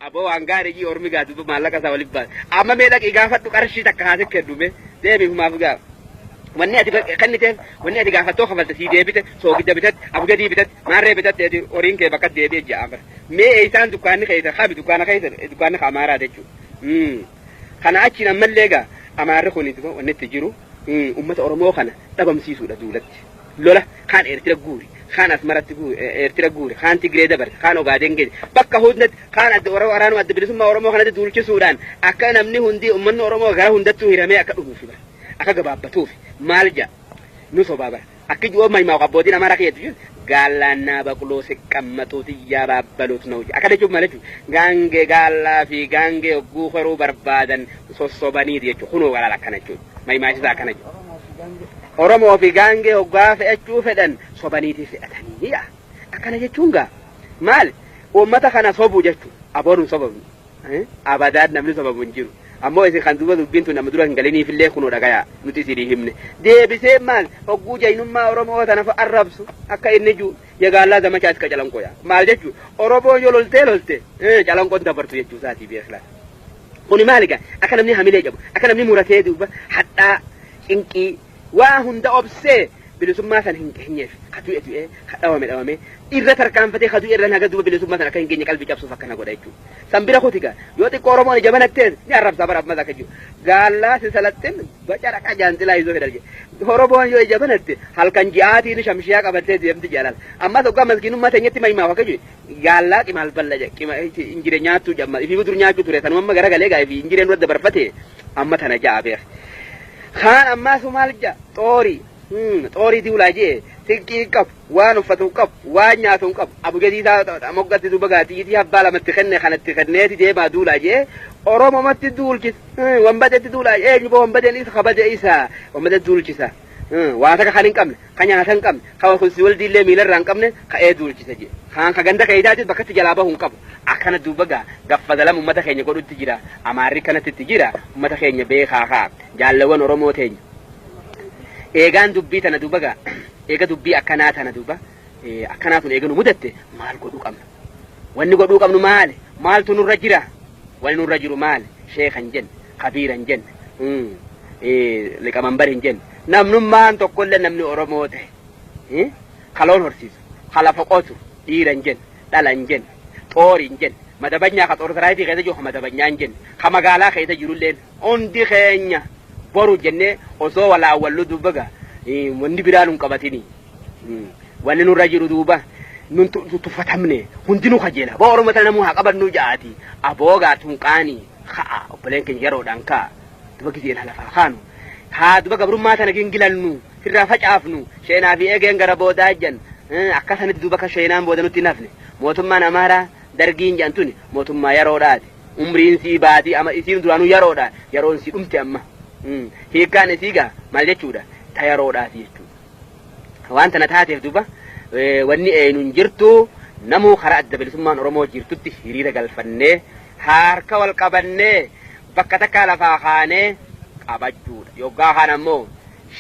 Aboo waan gaarii jii ormi gaa duuba maallaqa isaa waliif baase. Amma mee dhaqii gaafadhu qarshii takka haasee kennume deemi humaaf gaa. Wanni ati kenniteef wanni ati gaafattoo kafalte sii deebite soogidda bitatte abgadii bitatte maarree bitatte horiin kee bakka deebi'e ja'a bara. Mee eessaan dukkaanni keessa kami dukkaana keessa dukkaanni amaaraa jechuudha. Kana achiin ammallee gaa amaarri kun wanni itti jiru uummata Oromoo kana dhabamsiisuudha duulatti. Lola kaan Eertira guuri kaan Asmaratti guuri Eertira guuri kaan Tigree dabarse kaan Ogaadeen geesse bakka hundatti kaan adda waraanuma adda bilisummaa Oromoo kanatti duulchisuudhaan akka namni hundi uummanni Oromoo gara hundattuu hiramee akka dhumuufi bara akka gabaabbatuufi maal ja'a nu sobaa bara akki ji'oo maimaa abbootiin Amaaraa keessa jiru gaallaannaa baqloo siqqammaxuuti yaabaabaluut na'u akka jechuun maal jechuun gaangee gaallaa fi gaangee hogguu horuu barbaadan sossobaniiti jechuudha kunoo galaala akkana jechuudha maimaasisaa akkana jechuudha. Oromoo fi gaangee hoggaa fe'achuu fedhan sobaniiti fe'atanii yaa akkana jechuun gaa maal uummata kana sobuu jechuudha aboon hin sobamnu abadaan namni sobamu hin jiru ammoo isin kan duuba dubbiin tun nama dura hin galiniifillee kunoo dhagayaa nuti isinii himne deebisee maal hogguu jaynummaa Oromoo tana arrabsu akka inni jiru yagaallaa zamachaa iska calanqoo yaa maal jechuu Oromoon yoo loltee lolte calanqoon dabartu jechuu isaatii beekla kuni maali gaa akka namni hamilee qabu akka namni muratee duuba hadhaa cinqii waa hunda obsee bilisummaa san hin geenyeef ka du'e du'ee ka dhawame dhawame irra tarkaanfatee ka du'e irra haga duuba bilisummaa san akka hin geenye qalbii cabsuuf akkana godha jechuudha. San bira kuti gaa yoo xiqqoo Oromoon ija banattees ni arrabsaa bara ammas akka jiru. Gaallaa si salattin baca dhaqa jaanxilaa izoo fedhal jedhe. Oromoon yoo ija banatte halkan ji'aatiin shamshiyaa qabattee deemti jaalala. Ammas hoggaa maskiinummaa teenyatti maimaaf akka jiru gaallaa qimaal balla jedhe qima injire nyaattuu jamma ifii dur nyaachuu ture sanuma amma garagalee gaa ifii injireen dura dabarfate amma tana ja'a beek. Kaan ammaa sumaal ja'a xoorii xoorii diulaa jee sinqii hin qabu waan uffatu hin qabu waan nyaatu hin qabu abujedii isaa moggatti duuba gaatiitii abbaa lamatti kenne kanatti kenneeti deemaa duulaa jee oromomatti duulchisa wanbadetti duulaa eenyu boo wanbadeen isa kabade isa wanbadetti duulchisa waa takka kan hin qabne ka nyaata hin qabne ka kunsi waldiillee miilarraa hin qabne ka'ee duulchisa jee kaan ka ganda keeytaatis bakkatti jalaa bahu hin qabu akkana duuba gaa gaffadalam ummata keenya godhutti jira amaarri kanatti itti jira ummata keenya beekaa kaa jaallawwan Oromoo teenya eegaan dubbii tana duuba gaa eega dubbii akkanaa tana duuba akkanaa tun eega nu mudatte maal godhuu qabna wanni godhuu qabnu maali maaltu nurra jira wanni nurra jiru maali sheeka hin jenne kabiira hin jenne liqamanbar hin jenne namnummaan tokkollee namni Oromoo ta'e kaloon horsiisu ka lafa qotu dhiira hin jenne dhala hin jenne xoorii hin jenne madabanyaa ka xoor saraayitii keessa jiru ka madabanyaa hin jenne ka magaalaa keessa jirulleen hundi keenya boru jennee osoo walaawwallu duuba gaa wanni biraa nun qabatini wanni nurra jiru duuba nun tuffatamne hundinuu kajeela boo Oromoo tana namuu haa qabannu ja'aati aboo gaa tunqaanii ka'a obboleen keenya yeroodhaan ka'a duba gizeen halafaa kaanu haa duba gabrummaa tana gingilannu irraa facaafnu sheenaa fi eegeen gara boodaa ejjan akka sanitti duuba akka sheenaan booda nutti hin hafne mootummaan Amaaraa dargiin jedhan tuni mootummaa yeroodhaati umriin sii baatii ama isiin duraanuu yeroodha yeroon sii dhumte amma hiikkaan isii gaa maal jechuudha ta yeroodhaati jechuudha waan tana taateef duuba wanni eenyuun jirtu namuu karaa adda bilisummaan Oromoo jirtutti hiriira galfannee harka wal qabannee bakka takkaa lafaa kaanee qabachuudha yoggaa kaan ammoo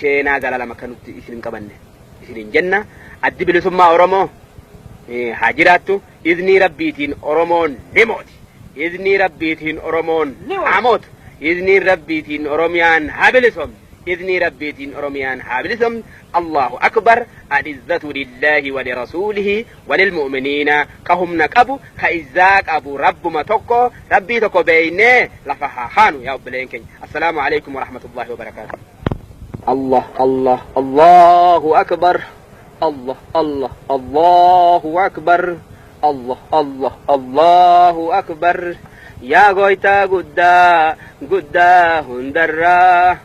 sheenaa zalalama akka nutti isin hin qabanne isin hin jenna addi bilisummaa Oromoo haa jiraattu iznii rabbiitiin Oromoon ni mooti iznii rabbiitiin Oromoon haa mootu iznii rabbiitiin Oromiyaan haa bilisomtu iznii rabbiitiin Oromiyaan haa bilisomtu Allahu akbar alizzatu lillahi wa lirasuulihi walilmu'miniina ka humna qabu ka izzaa qabu rabbuma tokko rabbii tokko beeynee lafa haa kaanu yaa obboleen keenya assalaamu alaikum warahmatullahi wabarakaatu Allah Allah Allahu akbar Allah Allah Allahu akbar Allah Allah Allahu akbar yaa goytaa guddaa guddaa hundarraa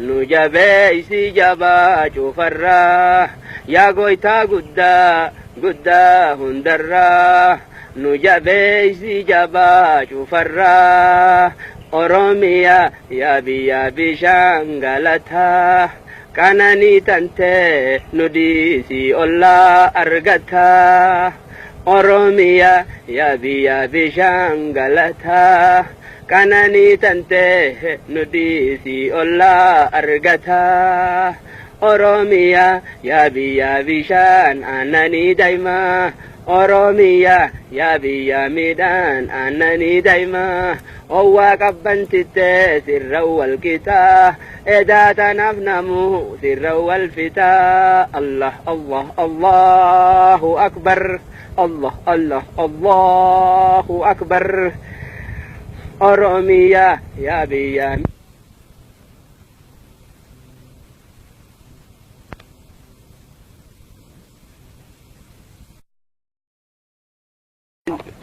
nu jabeeysi jabaa cufarraa yaa goytaa guddaa guddaa hundarraa nu jabeeysi jabaa cufarraa Oromiyaa yaa biyya bishaan galataa qananii tantee nu dhiisii ollaa argataa Oromiyaa yaa biyya bishaan galataa qananii tantee nu dhiisii ollaa argataa Oromiyaa yaa biyya bishaan aannanii daa'imaa. Oromiyaa yaa biyya midhaan aannanii daa'imaa owwaa qabbantittee sirra wal qixaa edaa tanaaf namuu sirra wal fixaa Allah Allah Allahu akbar Allah Allah Allahu akbar Oromiyaa yaa biyya.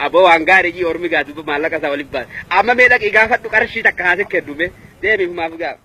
Aboo waan gaarii jii ormi gaatu maallaqa isaa waliif baase. Amma mee dhaqii gaafadhu qarshii takka haasee kennume deemi humaaf gaafa.